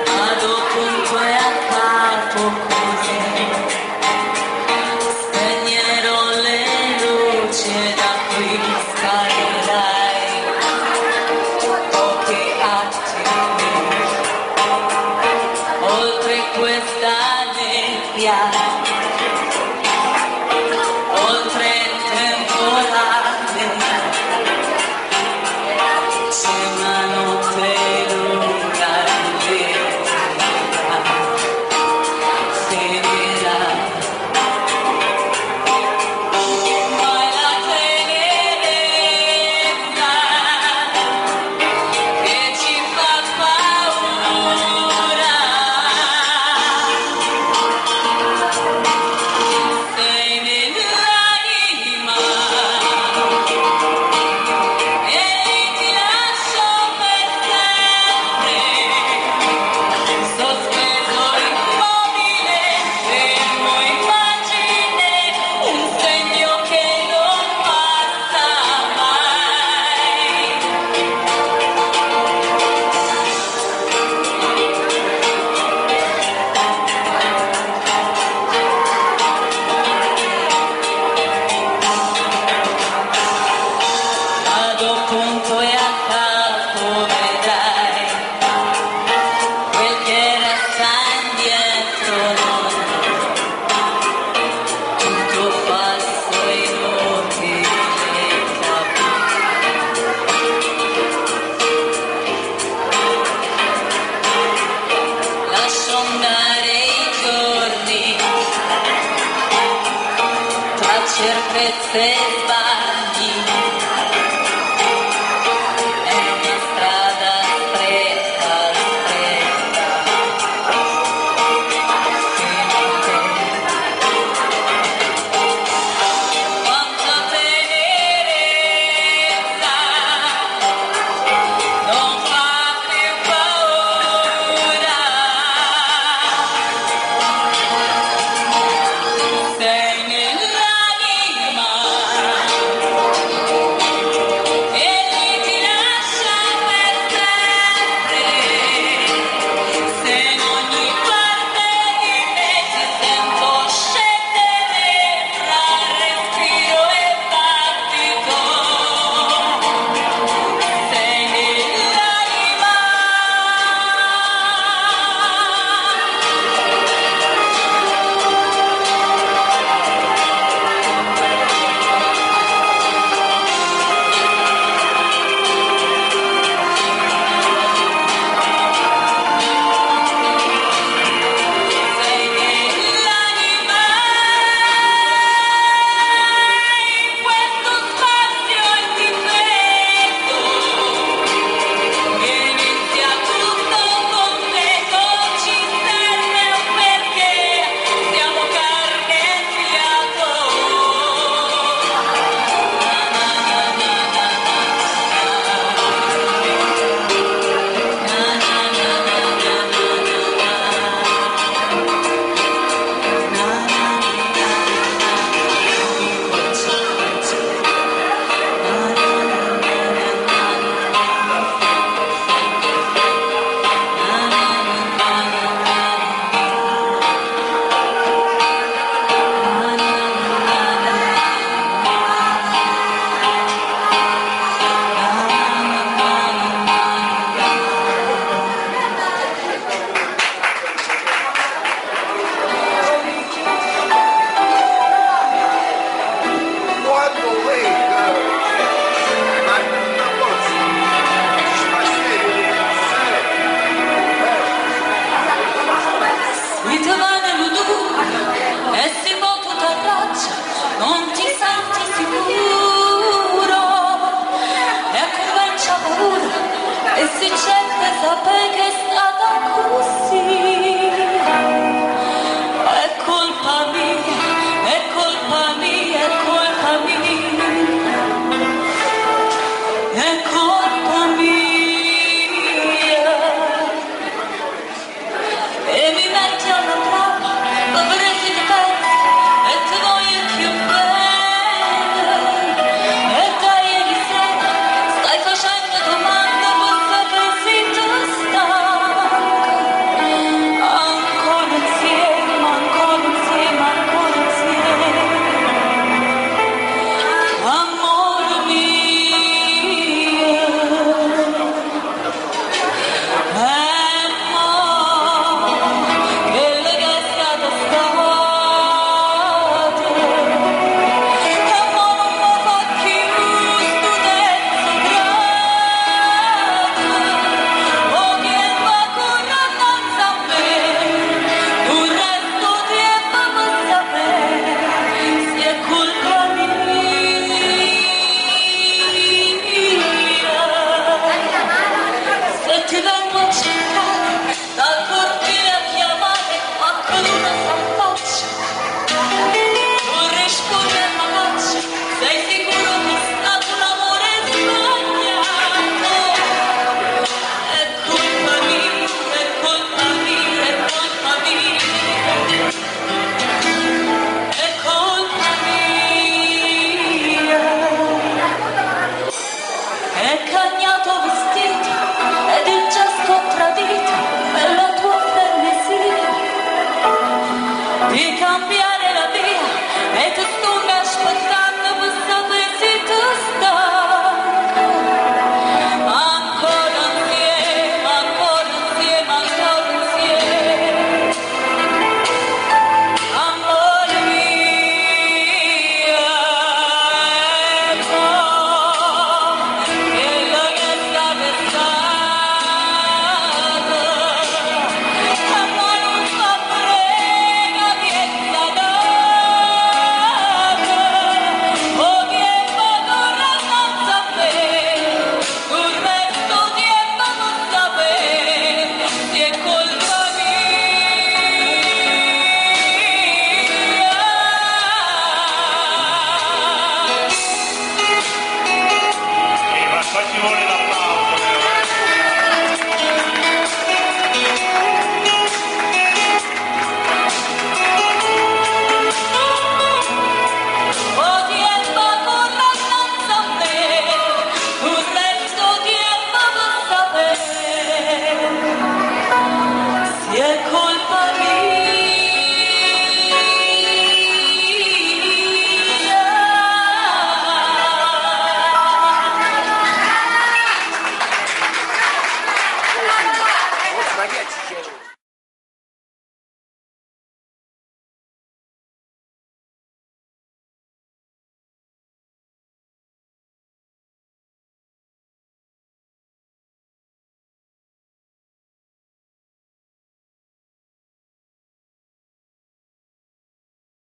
Vado punto e a capo così. Spegnerò le luci e da qui sparirai. Pochi attimi oltre questa nebbia, oltre il temporale, c'è una notte lunga e finirà. Ma è la tenerezza che ci fa paura. Sei nell'anima e lì ti lascio per sempre, sospeso immobile, fermo immagine, un segno che non passa mai. Vado punto e a capo vedrai quel che resta indietro non tutto falso e inutile capire. Lascio andare i giorni tra certezze e sbagli. È una strada stretta, stretta, fino a te. Quanta tenerezza non fa più paura. Sei nell'anima e lì ti lascia per sempre. Se in ogni parte di me ti sento scendere tra respiro e battito. Sei nell'anima. Sei nell'anima in questo spazio indifeso inizia tutto con te, non ci serve un perché, siamo carne e fiato. Na na na na na na na na na na na na na na Quando venga, ma non posso, Si te va nell'udore e si può tutta braccia, non ti senti sicuro e comincia paura e si cerca sapere che è stata così. È colpa mia, è colpa mia, è colpa mia, è colpa mia. E mi metti alla prova, avresti di pezzi. Di cambiare la vita.